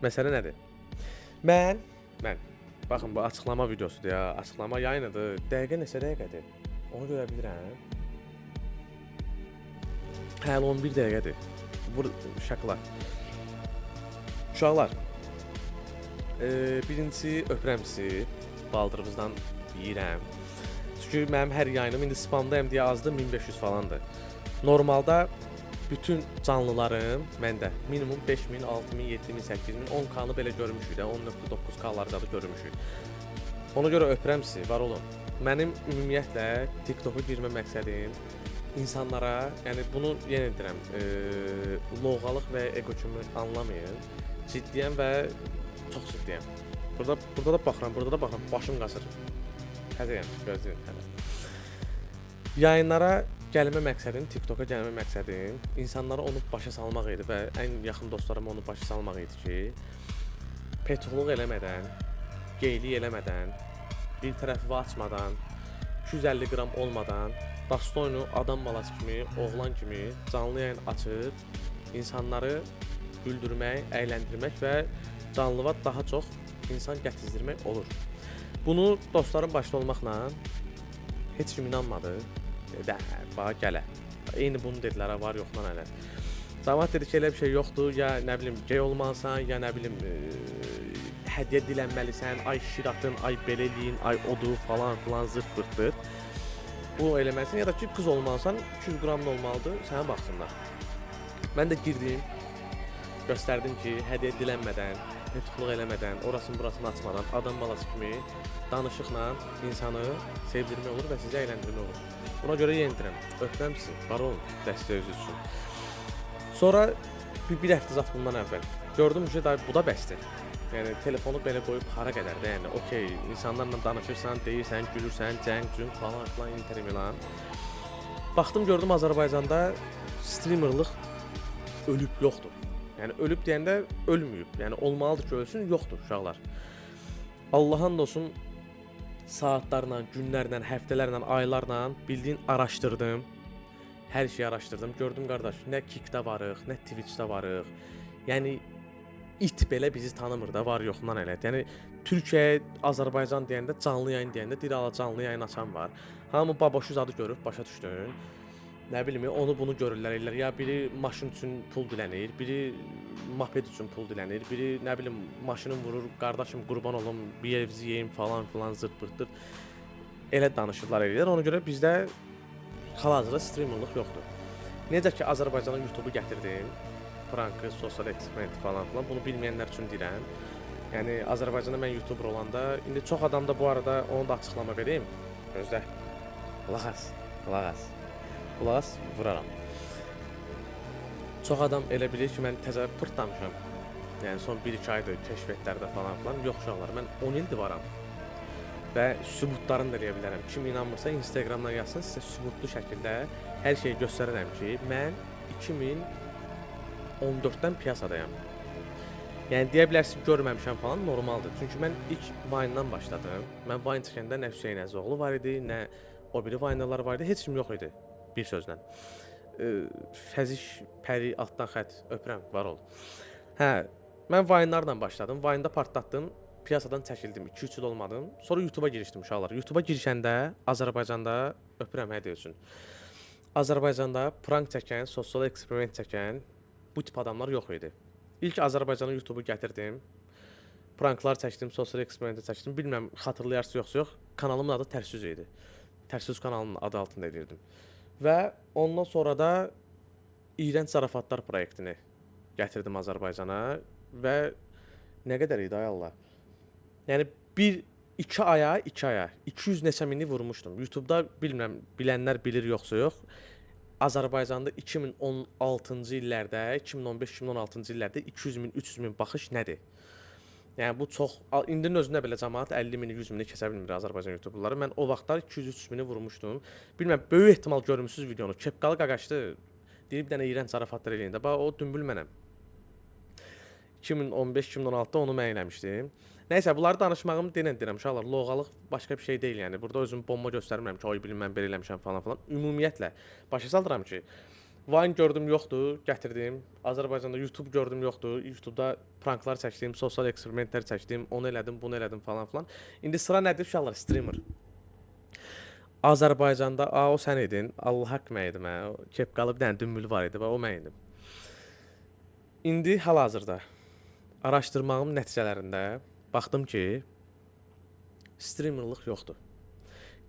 Məsələ nədir? Mən, baxın bu açıqlama videosudur ya, açıqlama yayınıdır. Dəqiqə neçə dəqiqədir? Onu görə bilirəm. Hələ 11 dəqiqədir. Vur şaqlar. Uşaqlar, birincisi öpürəm sizi, baldırınızdan yeyirəm. Çünki mənim hər yayınım indi spamdayım deyə azdır, 1500 falandır. Normalda bütün canlılarım məndə minimum 5000, 6000, 7000, 8000, 10K-nı belə görmüşük də, 10.9K-ları da görmüşük. Ona görə öpürəm sizi, var olun. Mənim ümumiyyətlə TikToka girmə məqsədim insanlara, yəni bunu yenə deyirəm, lovğalıq və ego kimi anlamayın. Ciddiyəm və çox ciddiyəm. Burada da baxıram, burada da baxıram, başım qaçır. Təzəyəm, gözləyim hələ. Yayınlara gəlmə məqsədim, TikToka gəlmə məqsədim insanlara onu başa salmaq idi və ən yaxın dostlarıma onu başa salmaq idi ki, petuqluq eləmədən, geylik eləmədən, bir tərəfi açmadan, 250 qram olmadan, dastoynu adam balası kimi, oğlan kimi canlı yayın açıb insanları güldürmək, əyləndirmək və canlıva daha çox insan gətizdirmək olur. Bunu dostlarım başda olmaqla heç kim inanmadı. Dedi, bax gələ. Eyni bunu dedilər, var yoxla elə. Camaat dedi ki, elə bir şey yoxdur, ya nə bilim, gey olmalısan, ya nə bilim, hədiyyə dilənməlisən, ay şir atın, ay belə eləyin, ay odur, falan filan, zırt pırtdır. Bu eləməlisən, ya da ki, qız olmalısan, 200 qramlı olmalıdır, sənə baxsınlar. Mən də girdim, göstərdim ki, hədiyyə dilənmədən, nütqluq eləmədən, orasını burasını açmadan, adam balası kimi danışıqla insanı sevdirmək olur və sizi əyləndirmək olur. Buna görə yenə deyirəm, öpürəm sizi, var olun dəstəyiniz üçün. Sonra bir həftə zat bundan əvvəl gördüm ki, bu da bəsdir. Yəni telefonu belə qoyub hara qədər də, yəni okey, insanlarla danışırsan, deyirsən, gülürsən, cəng, cüng falan filan, Inter Milan. Baxdım, gördüm Azərbaycanda streamerlıq ölüb yoxdur. Yəni ölüb deyəndə ölməyib. Yəni olmalıdır ki, ölsün, yoxdur uşaqlar. Allah'a and olsun saatlarla, günlərlə, həftələrlə, aylarla bildiyin araşdırdım. Hər şeyi araşdırdım. Gördüm qardaş, nə Kick'də varıq, nə Twitch'də varıq. Yəni it belə bizi tanımır da, var yoxundan elə. Yəni Türkiyə, Azərbaycan deyəndə, canlı yayın deyəndə bir ala canlı yayın açan var. Hamı babaşuz adı görüb, başa düşdün. Nə bilim, onu bunu görürlər, ellər. Ya biri maşın üçün pul dilənir, biri moped üçün pul dilənir, biri nə bilim maşının vurur, qardaşım qurban olum, bir evzi yeyim falan filan zırt pırtdır. Elə danışırlar, eləyirlər. Ona görə bizdə hal-hazırda streamerlıq yoxdur. Necə ki Azərbaycana YouTube'u gətirdim, prankı, sosial eksperiment falan filan, bunu bilməyənlər üçün deyirəm. Yəni Azərbaycanda mən YouTuber olanda, indi çox adam da bu arada onu da açıqlama vereyim. Gözlə. Qulaq as, qulaq as. Qulaq as, vuraram. Çox adam elə bilir ki, mən təzə pırtlamışam. Yəni son 1-2 aydır kəşfiyyatlarda falan filan. Yox uşaqlar, mən 10 ildir varam. Və sübutlarını da eləyə bilərəm. Kim inanmırsa Instagramdan yazsın, sizə sübutlu şəkildə hər şeyi göstərərəm ki, mən 2014-dən piyasadayam. Yəni deyə bilərsiniz görməmişəm falan, normaldır. Çünki mən ilk Vine-dan başladım. Mən Vine çəkəndə nə Hüseyn Əzizoğlu var idi, nə o biri Vine-lar var idi, heç kim yox idi bir sözlə. Fəziş, Pəri, altdan xət, öpürəm, var ol. Hə, mən Vine-larla başladım. Vine-da partlatdım, piyasadan çəkildim, 2-3 il olmadım. Sonra YouTube'a girişdim uşaqlar. YouTube'a girişəndə Azərbaycanda, öpürəm hədiyyə üçün. Azərbaycanda prank çəkən, sosial eksperiment çəkən bu tip adamlar yox idi. İlk Azərbaycana YouTube'u gətirdim. Pranklar çəkdim, sosial eksperimenti çəkdim. Bilmirəm, xatırlayarsınız yoxsa yox, kanalımın adı Tərsüz idi. Tərsüz kanalının adı altında edirdim. Və ondan sonra da İyrənc Zarafatlar proyektini gətirdim Azərbaycana və nə qədər idi ay Allah. Yəni 1-2 aya, 2 aya 200 neçə mini vurmuşdum. YouTube'da bilmirəm, bilənlər bilir yoxsa yox. Azərbaycanda 2016-cı illərdə, 2015-2016-cı illərdə 200 min, 300 min baxış nədir? Yəni bu çox, indinin özündə belə cəmaət 50 mini, 100 mini kəsə bilmir Azərbaycan YouTuberları. Mən o vaxtlar 200-300 mini vurmuşdum. Bilmirəm, böyük ehtimal görmüsünüz videonu. Kepkalı qaqaşdı. Deyir bir dənə iyrənc zarafatlar eləyəndə. Bax, o dümbül mənəm. 2015-2016-da onu mən eləmişdim. Nəysə, bunları danışmağımı denən deyirəm uşaqlar, lovğalıq başqa bir şey deyil yəni. Burada özümü bomba göstərmirəm ki, oy bilim mən belə eləmişəm falan filan. Ümumiyyətlə, başa saldıram ki, Vine gördüm yoxdur, gətirdim. Azərbaycanda YouTube gördüm yoxdur. YouTube'da pranklar çəkdim, sosial eksperimentlər çəkdim, onu elədim, bunu elədim falan filan. İndi sıra nədir uşaqlar? Streamer. Azərbaycanda, o sən idin, Allah haqq mən idim, hə. Kepkalı bir dənə dümbül var idi, o mən idim. İndi hal-hazırda araşdırmağım nəticələrində baxdım ki, streamerlıq yoxdur.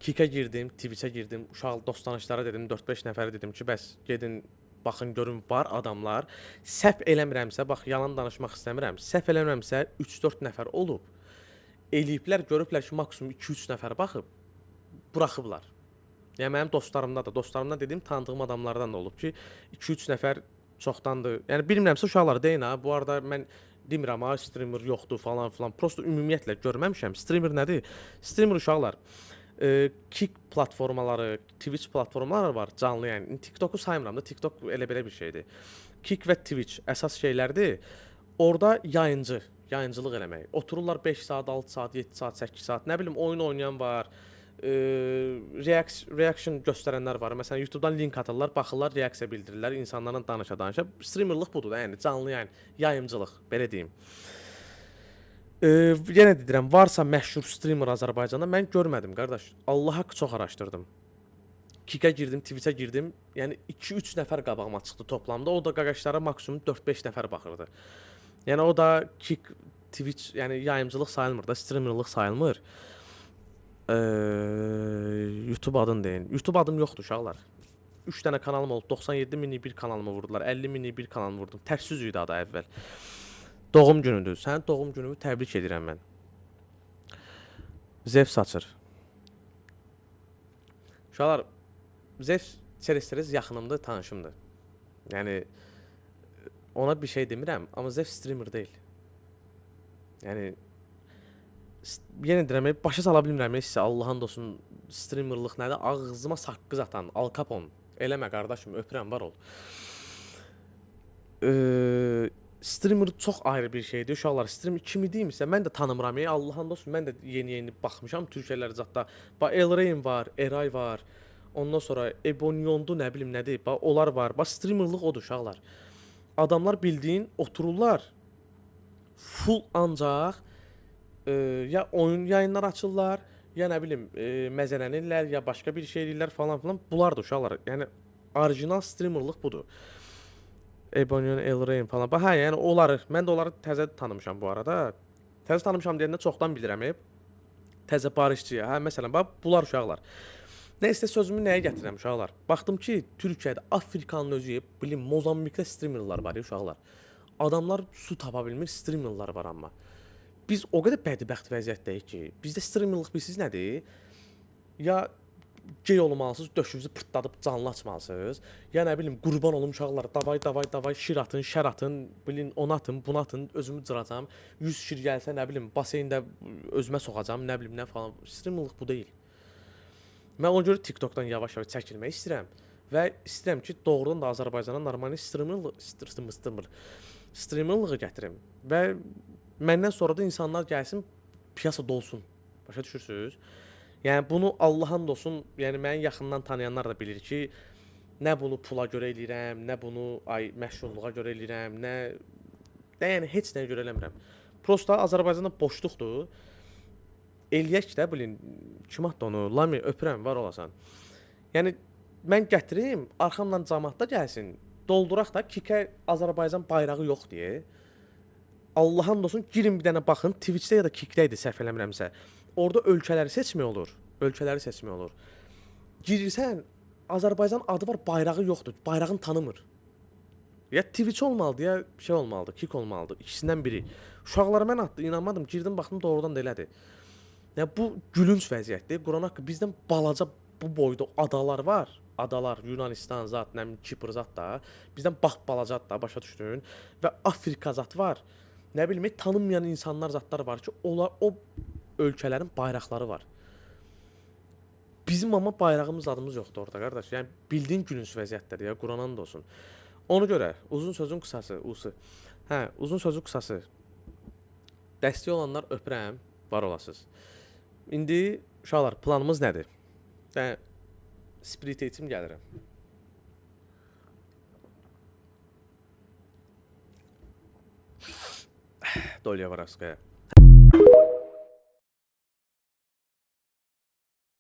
Kikə girdim, Twitch'ə girdim, uşaq dost tanışlara dedim, 4-5 nəfərə dedim ki, bəs gedin, baxın, görün, var adamlar. Səhv eləmirəmsə, bax, yalan danışmaq istəmirəm, səhv eləmirəmsə 3-4 nəfər olub. Eləyiblər, görüblər ki, maksimum 2-3 nəfər baxıb, buraxıblar. Yəni, mənim dostlarımda da, dostlarımdan dediyim tanıdığım adamlardan da olub ki, 2-3 nəfər çoxdandır. Yəni, bilmirəmsə uşaqlar deyin ha, bu arada mən demirəm ha, streamer yoxdur falan filan. Prosto ümumiyyətlə görməmişəm. Streamer nədir? Streamer uşaqlar. Kick platformaları, Twitch platformaları var canlı yəni. TikToku saymıram da, TikTok elə belə bir şeydir. Kick və Twitch əsas şeylərdir. Orada yayıncılıq eləmək. Otururlar 5 saat, 6 saat, 7 saat, 8 saat, nə bilim oyun oynayan var, reaction göstərənlər var. Məsələn, YouTube'dan link atırlar, baxırlar, reaksiya bildirirlər, insanlarla danışa-danışa. Streamerlıq budur da, yəni canlı yayın, yayımcılıq, belə deyim. Yenə deyirəm, varsa məşhur streamer Azərbaycanda mən görmədim qardaş. Allah haqqı çox araşdırdım. Kikə girdim, Twitch'ə girdim. Yəni 2-3 nəfər qabağıma çıxdı toplamda. O da qaqaşlara maksimum 4-5 nəfər baxırdı. Yəni o da Kick, Twitch, yəni yayımcılıq sayılmır da, streamerlıq sayılmır. YouTube adını deyin. YouTube adım yoxdur uşaqlar. 3 dənə kanalım olub. 97 minlik bir kanalımı vurdular. 50 minlik bir kanalımı vurdum. Tərsüz idi adı əvvəl. Doğum günüdür. Sənin doğum gününü təbrik edirəm mən. Zevs saçır. Uşaqlar, Zevs çerez-çerez yaxınımdır, tanışımdır. Yəni, ona bir şey demirəm, amma Zevs streamer deyil. Yəni, yenə deyirəm, başa sala bilmirəm sizə, Allahın olsun, streamerlıq nədir? Ağzıma saqqız atan, Al Capone. Eləmə qardaşım, öpürəm, var ol. Streamer çox ayrı bir şeydir. Uşaqlar, streamer kimi deyimsə, mən də tanımıram. Allahın olsun, mən də yeni-yeni baxmışam Türkiyələr zətdə. Bax, Elrain var, Eray var. Ondan sonra Ebonyondu, nə bilim nədir. Bax, onlar var. Bax, streamerlıq odur uşaqlar. Adamlar bildiyin otururlar. Full ancaq ya oyun yayınlar açırlar, ya nə bilim məzələnirlər, ya başqa bir şey eləyirlər falan filan. Bunlar da uşaqlar. Yəni, orijinal streamerlıq budur. Ebonyon, Elrain falan. Bax, hə, yəni onları, mən də onları təzə tanımışam bu arada. Təzə tanımışam deyəndə çoxdan bilirəm. Təzə Barışçıya, hə, məsələn, bax, bunlar uşaqlar. Nəysə, sözümü nəyə gətirəm uşaqlar? Baxdım ki, Türkiyədə Afrikanın özü, bilin, Mozambikdə streamerlar var, uşaqlar. Adamlar su tapa bilmir, streamerlar var amma. Biz o qədər bədbəxt vəziyyətdəyik ki, bizdə streamerlıq bilsiz nədir? Ya gey olmalısınız, döşünüzü pırtladıb canlı açmalısınız. Ya nə bilim, qurban olum uşaqlar, davay, davay, davay, şir atın, şər atın, bilin, onu atın, bunu atın, özümü cıracam. 100 şir gəlsə, nə bilim, baseyndə özümə soxacam, nə bilim, nə falan. Streamerlıq bu deyil. Mən ona görə TikTokdan yavaş-yavaş çəkilmək istəyirəm və istəyirəm ki, doğrudan da Azərbaycana normal streamerlığı gətirim və məndən sonra da insanlar gəlsin, piyasa dolsun. Başa düşürsünüz? Yəni, bunu Allahın olsun, yəni məni yaxından tanıyanlar da bilir ki, nə bunu pula görə eləyirəm, nə bunu ay məşhurluğa görə eləyirəm, nə yəni heç nəyə görə eləmirəm. Prosta Azərbaycanda boşluqdur. Eləyək də, bilin, kim atdı onu? Lami, öpürəm, var olasan. Yəni, mən gətirim, arxamdan camaat da gəlsin, dolduraq da, Kikə Azərbaycan bayrağı yox deyə. Allahın olsun, girin bir dənə baxın, Twitch'də ya da Kikdə idi, səhv eləmirəmsə. Orada ölkələri seçmək olur. Ölkələri seçmək olur. Girirsən, Azərbaycan adı var, bayrağı yoxdur. Bayrağını tanımır. Ya Twitch olmalıdır, ya şey olmalıdır, Kick olmalıdır. İkisindən biri. Uşaqlara mən atdı, inanmadım. Girdim, baxdım, doğrudan da elədir. Yəni, bu gülünc vəziyyətdir. Quran haqqı bizdən balaca bu boyda adalar var. Adalar, Yunanistan zat, nə bilim, Kipr zat da. Bizdən bax balaca da, başa düşdün. Və Afrika zat var. Nə bilim, tanınmayan insanlar zatlar var ki, onlar, o ölkələrin bayraqları var. Bizim amma bayrağımız, adımız yoxdur orada, qardaş. Yəni, bildiyin gülünc vəziyyətdədir, ya, Quran and olsun. Ona görə, uzun sözün qısası, Hə, uzun sözün qısası. Dəstək olanlar öpürəm, var olasınız. İndi, uşaqlar, planımız nədir? Yəni, spirit içim gəlirəm. Dolya Vorovskaya.